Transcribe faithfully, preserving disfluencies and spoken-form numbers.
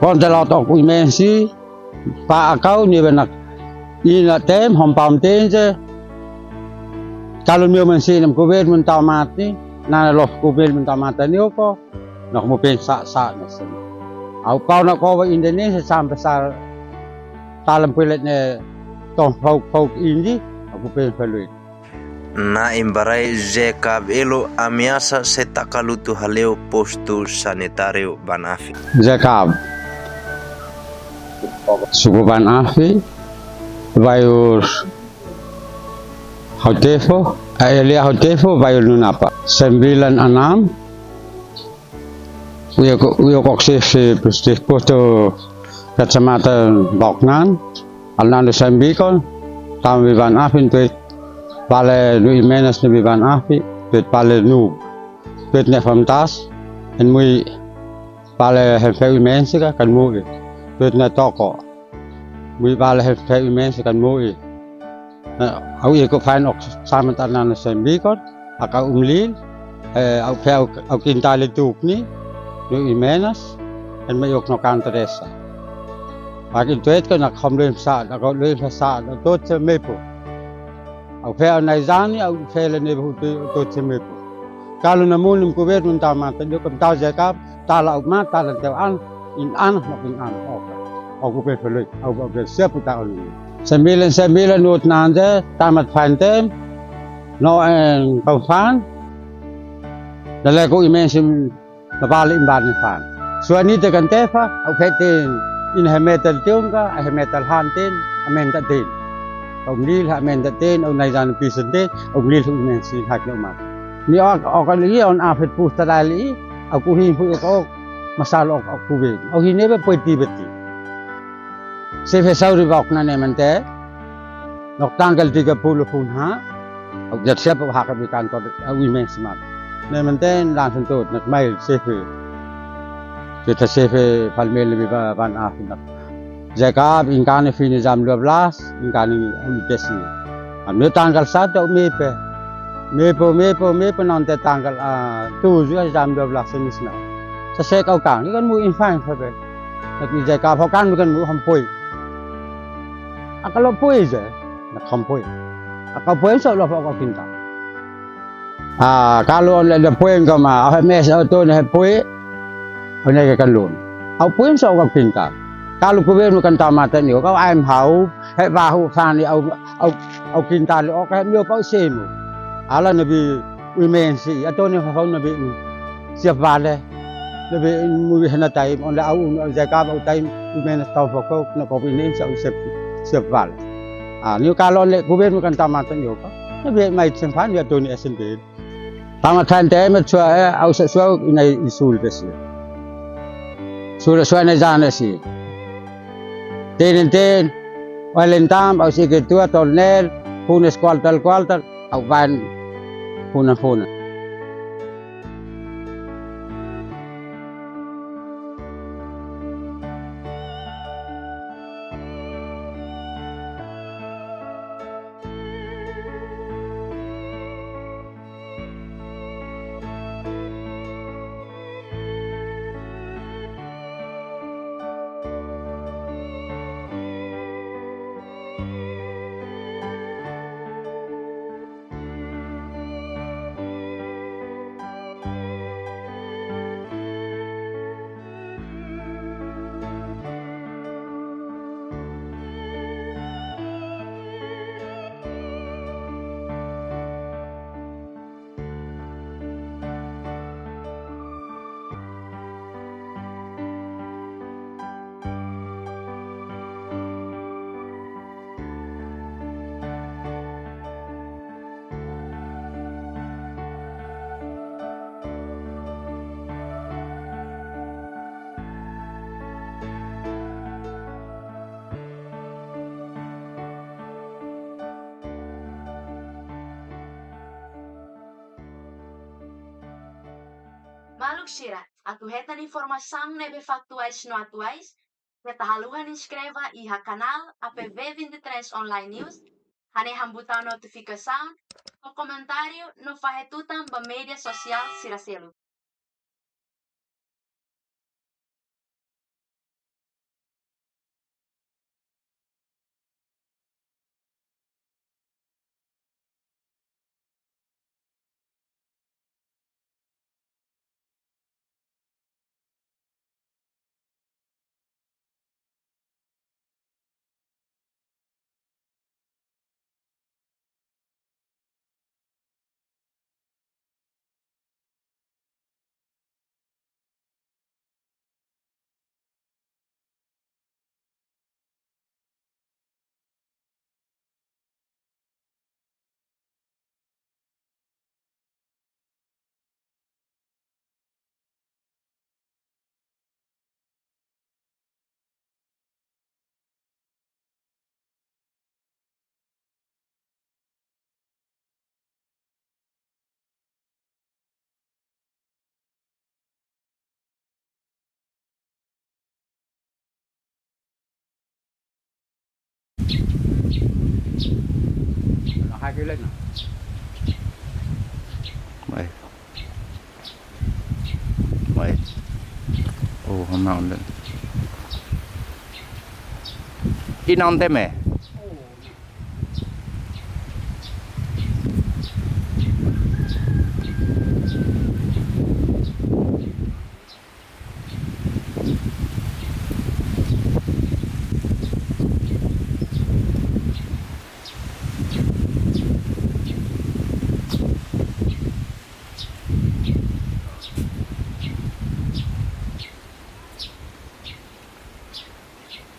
Kontel otok imensi, pa akau ni benak ina tem hompam tenje. Kalau mio mensi nem kubet mun tau mati, nana loh kubet mun tau mati ni oko, nak mu pen sa sa nesen. Au kau nak kowa Indonesia sampai sa talem pilet ne tong fauk-fauk indi, aku pen peluit. Na imbarai Jacob elo amiasa setaka lutu haleo postu sanitario Ban Afi. Jacob. Suku Ban Afi, Bayur Hautefo, eh, Elia Hautefo, Bayur Nunapa. Sembilan enam, Uyo ko-, uyo kok si, si, si, si, kutu kacamata Boknan, alnanu sambikon, tam biban afin tuit pale nu imenas nu biban afi, tuit pale nu, tuit ne famtas, en mui pale hemfe imensi ka kan mui, tuit ne toko. Mui pale hemfe imensi kan mui. Eh, au iko fain ok saman tanana sambikon, aka umlil, eh, au fe au, au kintali tukni, nu imenas, en me yok no kantresa. Pakin tuet kan ak hom luen sa, ak luen sa, tot se mepo. Au fe au naizani, au fe le nebu tot se mepo. Kalu namunim kuber mun tau mata, diukum tau Jacob, tala au mata, tala teu an, in an, nok in an, oke. Au kuber pelui, au kuber siap uta ulu. Sembilan-sembilan ut nande, tamat fantem, no en kaufan, daleku imensim, mabali imban fan. Suani tekan tefa, au fetin, in hemetal tiungka, hemetal hantin, amenta tin. Au mlil ha amenta tin, au naizan pisen tin, au mlil hu imensin hak no mat. Ni ok, ok ali on afet puh tadali, aku himpu ok, ok, masal ok, ok kuwe. Au hine be peti beti. Sefe sauri bok nane mente, nok tanggal tiga puluh pun ha, au jat siap au hak abi kantor, au imen semat. Ne mente langsung tot, nak mail sefe. Kita sefe palmel lebih ba-, ban afi nak. Jacob ingkani fini jam dua belas, ingkani au itesi. Anu tanggal satu au mepe. Mepo, mepo, mepo nanti tanggal, ah, tujuh jam dua belas semisna. Sesek au kang, ikan mu infan sabe. Tapi Jacob ho kan bukan mu hampoi. Aka lo poi je, nak hampoi. Aka poi so lo pokok kinta. Ah, kalu on le poi engkau ma, ah, mes au tu ne poi. One ke kalun. Au poi so kok kinta. Kalu kuwe nu kan tamata ni, kau aim hau, he bahu fani au, au, au kinta le ok, he mio pau semu. Ala nabi Ui mensi, atau ni fafau nabi siap bale. Nabi mubi hena taim, onda au unu Jacob au taim, ui menas tau fokok, na kopi ini insya Allah siap, siap bale. Ah, ni kalau le kuben bukan tamatan yo ka. Nabi mai sempan ya tuni S M P. Tamatan taim cua, eh, au sa suau inai isul besi. Sula suai nai jana si. Tenen ten, walen tam, au si ketua tolnel, punes kualtal-kualtal. Au ban puna-puna. Maluk sira, atu hetan informasi sang nebe faktuais no atuais, keta haluha ni skriva iha kanal A P V vinte tres Online News, hane hambuta notifikasaun, ko komentariu no fahe tutam ba media sosial sira selu. Mai. Mai. Oh, hemang den. Inang teme.